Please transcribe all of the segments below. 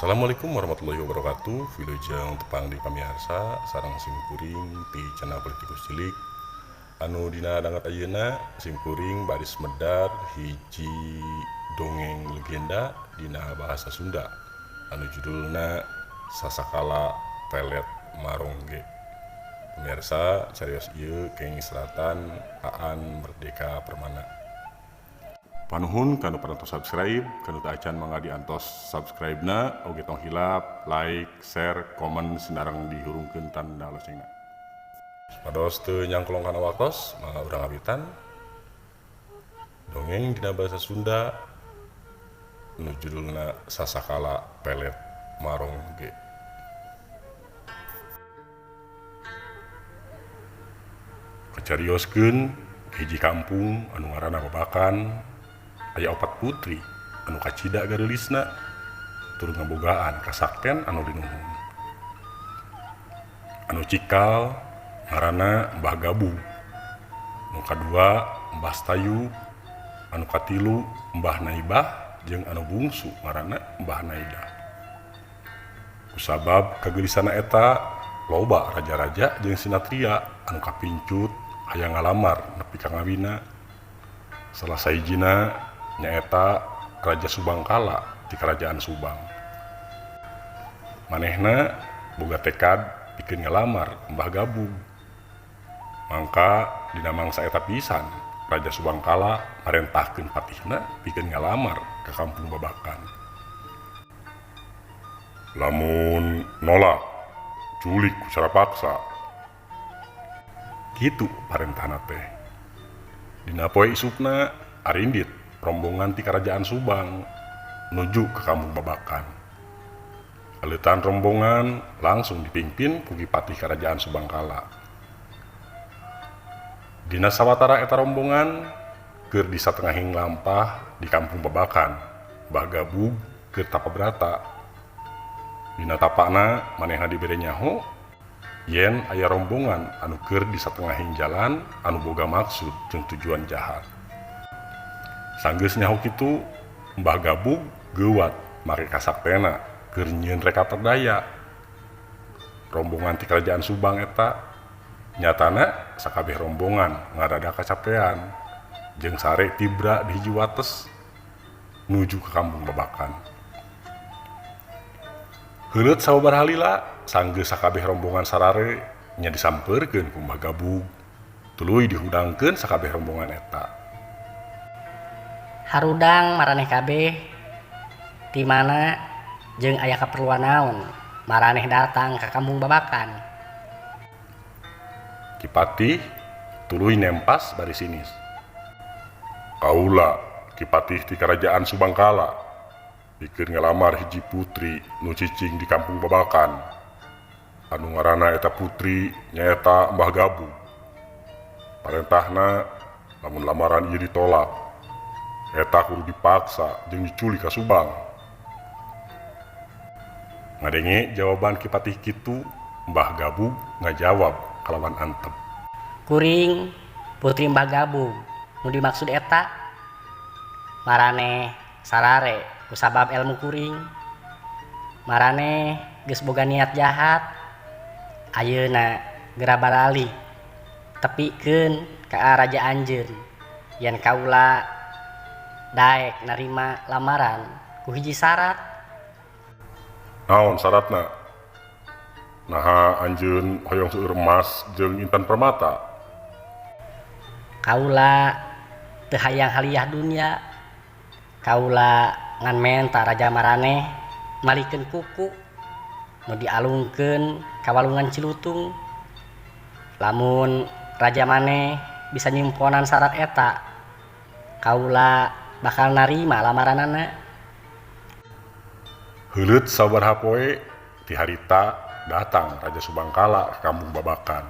Assalamualaikum warahmatullahi wabarakatuh. Wilujeng tepang di pamiarsa sareng simkuring ti channel Politikus Cilik. Anu dina danget ayeuna simkuring baris medar hiji dongeng legenda dina bahasa Sunda anu judulna Sasakala Pelet Marongge. Pemirsa, carios ieu kenging seratan Aan Merdeka Permana. Panuhun kanu parantos subscribe, kanu teu acan mangga diantos subscribe-na, oge tong hilap like, share, komen sinareng dihurungkeun tanda loncengna. Supados teu nyangklong kana waktos, mangga urang ngawitan. Dongeng dina bahasa Sunda nu judulna Sasakala Pelet Marongge. Kacarioskeun hiji kampung anu ngaranna Babakan, aya opat putri anu kacida gareulisna tur ngabogaan kasakten anu linuhun. Anu cikal ngaranna Mbah Gabug, nu kadua Mbah Stayu, anu katilu Mbah Naibah jeung anu bungsu ngaranna Mbah Naidah. Kusabab kageulisana eta loba raja-raja jeung sinatria anu kapincut hayang ngalamar nepi ka ngawina. Salah sahijina nyaeta Raja Subangkala di Kerajaan Subang. Manehna boga tekad pikeun ngalamar Mbah Gabug. Mangka dina mangsa eta pisan Raja Subangkala marentahkeun patihna pikeun ngalamar ka kampung Babakan. Lamun nolak, culik ku cara paksa. Kitu parentahna teh. Dina poe isukna arindit rombongan ti Kerajaan Subang nuju ke kampung Babakan. Aleutan rombongan langsung dipimpin ku Ki Patih Kerajaan Subangkala. Dina sawatara eta rombongan keur di satengahing lampah di kampung Babakan, Mbah Gabug keur tapa brata. Dina tapana manehna dibere nyaho yen aya rombongan anu keur di satengahing jalan anu boga maksud jeung tujuan jahat. Sanggeus nyaho kitu, Mbah Gabug geuwat make kasaktena keur nyieun reka perdaya. Rombongan ti Kerajaan Subang eta nyatana sakabeh rombongan ngarada kacapean jeung sare tibra di hiji wates nuju ke kampung Babakan. Heuleut sababaraha lila sanggeus sakabeh rombongan sarare nya disampeurkeun ku Mbah Gabug, tuluy dihudangkeun sakabeh rombongan eta. Harudang maraneh kabeh ti mana jeung aya kaperluan naon maraneh datang ka kampung Babakan. Ki Patih tuluy nempas bari sinis. Kaula Ki Patih ti Kerajaan Subangkala pikeun ngalamar hiji putri nu cicing di kampung Babakan. Anu ngaranna eta putri nyaeta Mbah Gabug. Parentahna lamun lamaran ieu ditolak, eta kudu dipaksa jeung diculik ka Subang. Ngadenge jawaban Ki Patih kitu, Mbah Gabug ngajawab kalawan antep. Kuring putri Mbah Gabug nu dimaksud eta maraneh sarare kusabab ilmu kuring. Maraneh geus boga niat jahat, ayeuna geura baralih tepikeun ka raja anjeun yen kaula daek narima lamaran ku hiji syarat. Naon syaratna? Naha anjeun hoyong seueur emas jeung intan permata? Kaula teu hayang haliah dunya. Kaula ngan menta raja maraneh malikeun kuku nu dialungkeun ka walungan Cilutung. Lamun raja maneh bisa nyimponan syarat eta, kaula bakal narima lamaranana. Heuleut sabaraha poe ti harita datang Raja Subangkala ke kampung Babakan.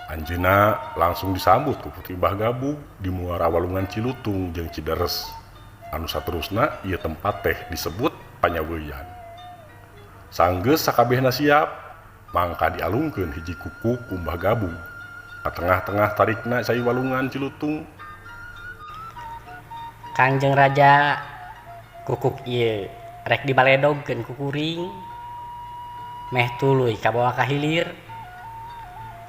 Anjeunna langsung disambut ku putri Mbah Gabug di muara walungan Cilutung jeung Cideres. Anu saterusna ieu tempat teh disebut Panyaweuyan. Sanggeus sakabehna siap, mangka dialungkeun hiji kuku ku Mbah Gabug. Ka tengah-tengah tarikna cai walungan Cilutung. Kangjeng Raja, kukuk ieu Rek dibaledogkeun ku kuring meh tuluy kabawa ka hilir.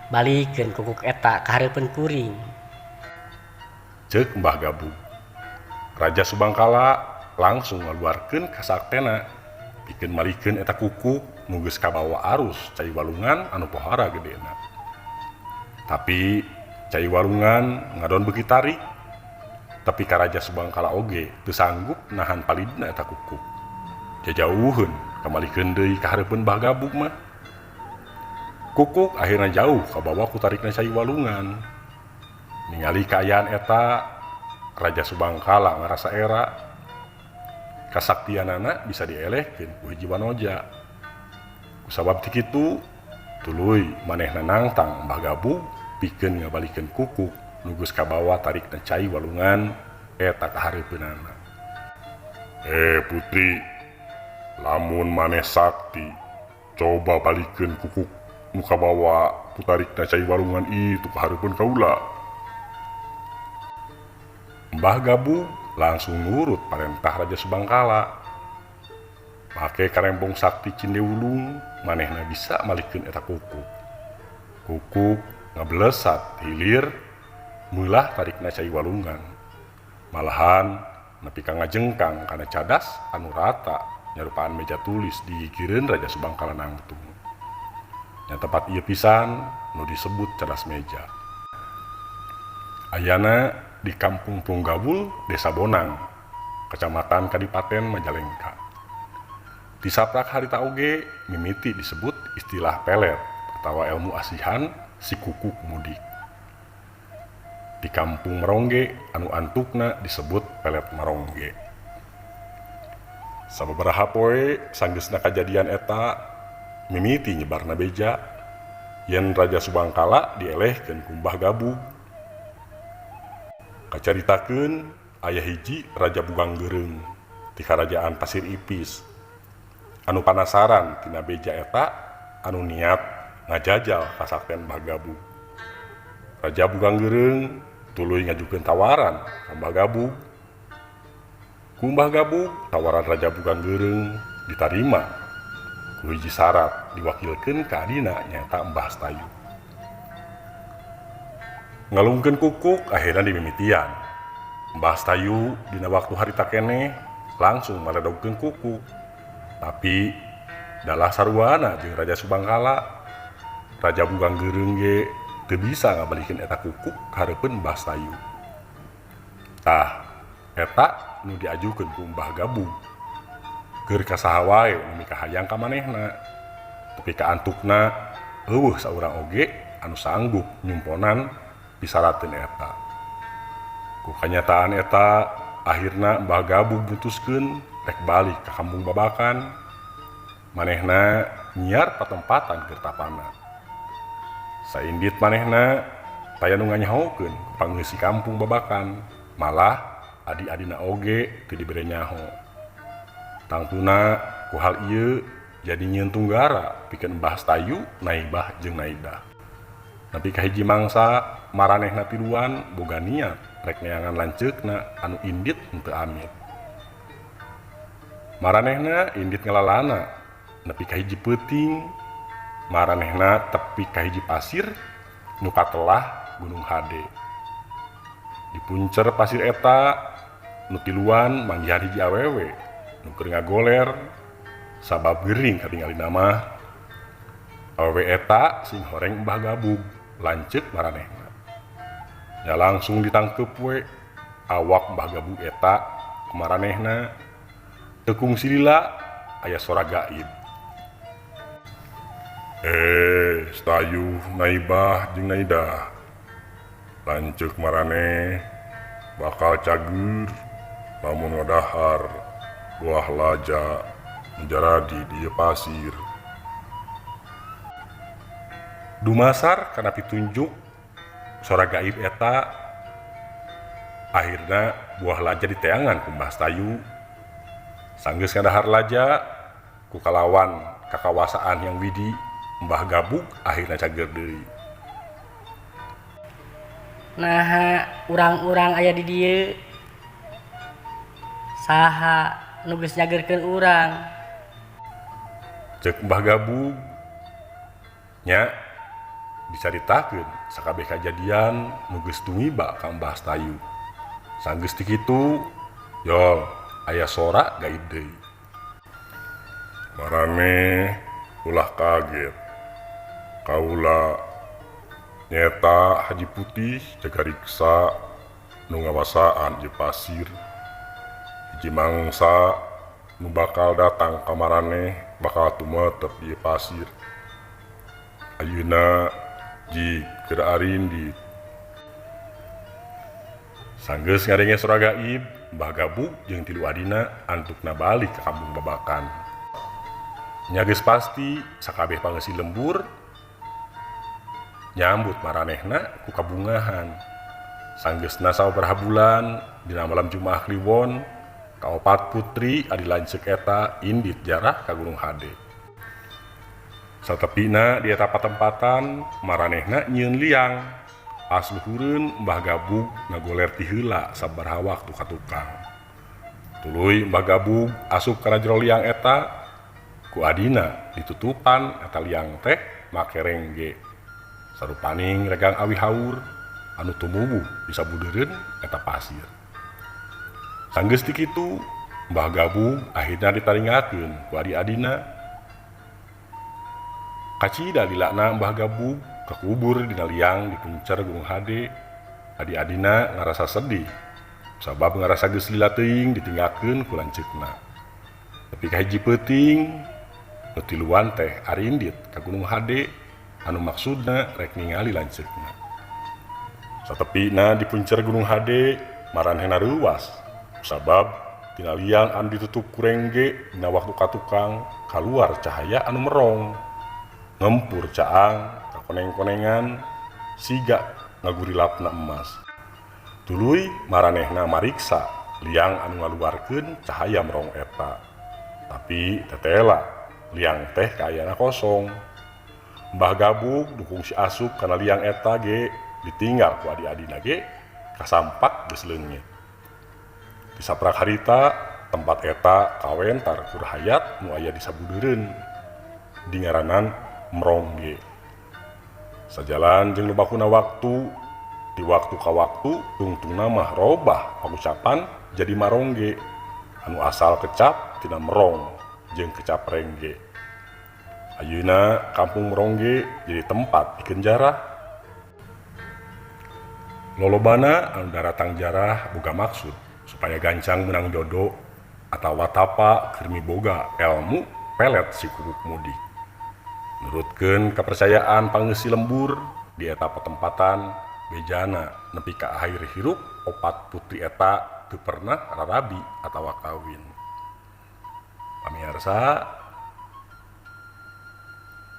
Balikeun kukuk eta ka hareupeun kuring. Ceuk Mbah Gabug. Raja Subangkala langsung ngaluarkeun kasaktena pikeun malikeun eta kukuk nu geus kabawa arus cai walungan anu pohara gedena. Tapi cai walungan ngadon beuki tarik. Tapi ka Raja Subangkala oge teu sanggup nahan palidna eta kukuk. Jajauheun kamalikeun deui ka hareupeun Mbah Gabug mah. Kukuk akhirna jauh kabawa ku tarikna cai walungan. Ningali kaayaan eta, Raja Subangkala ngarasa era. Kasaktianana bisa dielehkeun ku hiji wanoja. Kusabab ti kitu, tuluy manehna nangtang Mbah Gabug pikeun ngabalikeun kukuk nu geus kabawa tarikna cai walungan eta ka hareupeunana. Putri, lamun maneh sakti, coba balikeun kukuk nu kabawa ku tarikna cai walungan itu ka hareupeun kaula. Mbah Gabug langsung nurut parentah Raja Subangkala. Make karembong sakti Cindewulung, manehna bisa malikeun eta kukuk. Kukuk ngablesat hilir meulah tarikna cai walungan. Malahan nepi ka ngajengkang kana cadas anu rata nyarupaan meja tulis digigireun Raja Subangkala nangtung. Nya tempat ieu pisan nu disebut cadas meja. Ayana di Kampung Punggawul, Desa Bonang, Kecamatan Kadipaten, Majalengka. Di saprak harita oge mimiti disebut istilah pelet atawa ilmu asihan si kukuk mudik. Di Kampung Marongge anu antukna disebut pelet Marongge. Sababaraha poe sanggeusna kajadian eta mimiti nyebarna beja yen Raja Subangkala dielehkeun ku Mbah Gabug. Kacaritakeun aya hiji Raja Bugang Geureung ti Karajaan Pasir Ipis anu panasaran tina beja eta anu niat ngajajal kasakten Mbah Gabug. Raja Bugang Geureung tuluy ngajukeun tawaran ka Mbah Gabug. Ku Mbah Gabug tawaran Raja Bugang Geureung ditarima ku hiji syarat diwakilkeun ka adina nyaeta Mbah Stayu. Ngalungkeun kukuk akhirna dimimitian. Mbah Stayu dina waktu harita keneh langsung maledogkeun kukuk. Tapi dalah saruana jeung Raja Subangkala. Raja Bugang Geureung ge teu bisa ngabalikeun eta kukuk ka hareupeun Mbah Stayu. Tah, eta nu diajukeun ku Mbah Gabug. Keur ka saha wae nu mikahayang ka manehna. Tapi ka antukna eueuh saurang oge anu sanggup nyumponan disarateun eta. Ku kanyataan eta akhirna Mbah Gabug mutuskeun rek balik ka kampung Babakan. Manehna nyiar patempatan keur tapana. Saindit manehna taya nu nganyahokeun ku pangeusi kampung Babakan, malah adi-adina oge teu dibere nyaho. Tangtuna ku hal ieu jadi nyieun tunggara pikeun Mbah Stayu, Naibah jeung Naidah. Nepi ka hiji mangsa maranehna tiluan boga niat rek neangan lanceukna anu indit henteu amit. Maranehna indit ngalalana nepi ka hiji peuting, maranehna tepi ka hiji pasir nu katelah Gunung Hade. Dipuncer pasir eta nu tiluan manggihan hiji awewe nu keur ngagoler sabab gering katingalina mah. Awewe eta sing horeng Mbah Gabug lanceuk maranehna. Nya langsung ditangkep we awak Mbah Gabug eta kumaranehna. Tekung silila aya sora gaib. Stayu, Naibah jeung Naidah. Lanceuk maraneh bakal cager lamun ngadahar buah laja menjaradi di ieu pasir. Dumasar kana pitunjuk sora gaib eta akhirna buah laja diteangan ku Mbah Stayu. Sanggeus ngadahar laja ku kalawan kakawasaan yang widi Mbah Gabug akhirna cager deui. Naha urang-urang aya di dieu? Saha nu geus nyageurkeun urang. Cek Mbah Gabug nya dicaritakeun sakabeh kajadian nu geus tumiba ka Mbah Astayu. Sanggeus ti kitu yol aya sora gaib deui. Maraneh ulah kaget. Kaula nyeta Haji Putih jaga riksa nu ngawasaan ieu pasir. Hiji mangsa nu bakal datang ka maraneh bakal tumetep di ieu pasir. Ayeuna jig keur arindit. Sanggeus ngadenge sora gaib, Mbah Gabug jeung tilu adina antukna balik ka kampung Babakan. Nya geus pasti sakabeh pangeusi lembur nyambut maranehna ku kabungahan. Sanggeusna sababaraha bulan dina malam Jumaah Kliwon, kaopat putri adi lanceuk eta indit jarah ka Gunung Hade. Satepina di eta patempatan maranehna nyieun liang. Pas luhureun Mbah Gabug ngagoler ti heula sabaraha waktu ka tukang. Tuluy Mbah Gabug asup kana jero liang eta, ku adina ditutupan eta liang teh make rengge. Sarupaning regang awi haur anu tumubuh di sabudeureun eta pasir. Sanggeus ti kitu Mbah Gabug akhirna ditaringakeun ku adi-adina. Kacida lilana Mbah Gabug kakubur dina liang di puncer Gunung Hade. Adi-adina ngarasa sedih sabab ngarasa geus lila teuing ditinggalkeun ku lanceukna. Tepi ka hiji peuting nu tiluan teh arindit ka Gunung Hade anu maksudna rek ningali lanceukna. Satepina di puncer Gunung Hade maranehna reuwas sabab tina liang anu ditutup ku rengge dina waktu ka tukang kaluar cahaya anu merong. Ngempur caang kakoneng-konengan siga ngagurilapna emas. Tuluy maranehna mariksa liang anu ngaluarkeun cahaya merong eta. Tapi tetela liang teh kaayana kosong. Mbah Gabug dukung si asup kana liang eta ge ditinggal ku adi-adina ge kasampak geus leungit. Di saprak harita tempat eta kawentar ku rahayat nu aya di sabudeureun dingaranan Merongge. Sajalan jeung lobakuna waktu, di waktu ka waktu tungtungna mah robah pangucapan jadi marongge anu asal kecap tina merong jeung kecap rengge. Ayeuna kampung Merongge jadi tempat pikeun jarah. Lolobana anu daratang jarah boga maksud supaya gancang menang jodoh atawa tapa keur miboga elmu pelet si kukup mudik. Nurutkeun kapercayaan pangeusi lembur di eta patempatan bejana nepi ka akhir hirup opat putri eta teu pernah rarabi atawa kawin. Pamiarsa,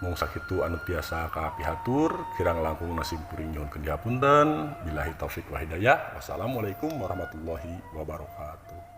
mung sakitu anu tiasa kapihatur, kirang langkung simkuring nyuhunkeun dihapunten. Billahi taufik wa hidayah. Wassalamualaikum warahmatullahi wabarakatuh.